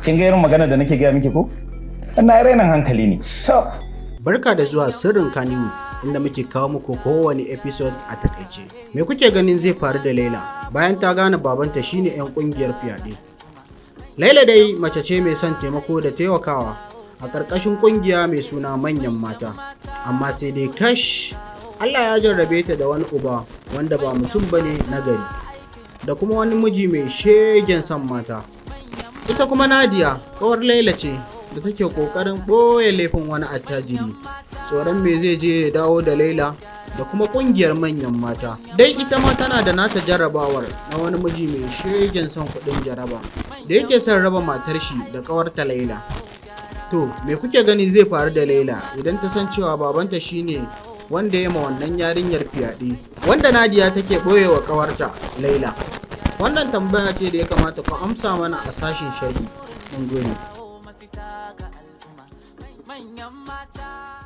Kin ga irin magana da nake gaya miki ko? Ina rainin hankali ne. To. Barka da zuwa Sirrin Kannywood, inda muke kawo muku kowane episode a takaice. Me kuke ganin zai faru da Laila bayan ta gane babanta shine 'yan kungiyar fyaɗe? Laila dai mace ce mai son taimako da taimakawa a ƙarƙashin ƙungiya mai suna Manyan Mata. Amma sai dai kash, Allah ya jarrabe ta da wani uba wanda ba mutum bane na gari, da kuma wani miji mai shegen son mata. Ita kuma Nadia ƙawar Laila ce da take kokarin ɓoye laifin wani attajiri, tsoron me zai je ya dawo da Laila da kuma ƙungiyar Manyan Mata. Dai ita ma tana da nata jarrabawar na wani miji mai shegen son kuɗin jaraba da yake son raba matar shi da ƙawarta Laila. To, me kuke gani zai faru da Laila idan ta san cewa babanta shine wanda ya ma wannan yarinyar fyaɗe, wanda Nadia take ɓoye wa ƙawarta Laila? Wannan tambaya ce da ya kamata ku amsa mana a sashin sharhi. Mun gode. Mafita ga al'umma, manyan mata.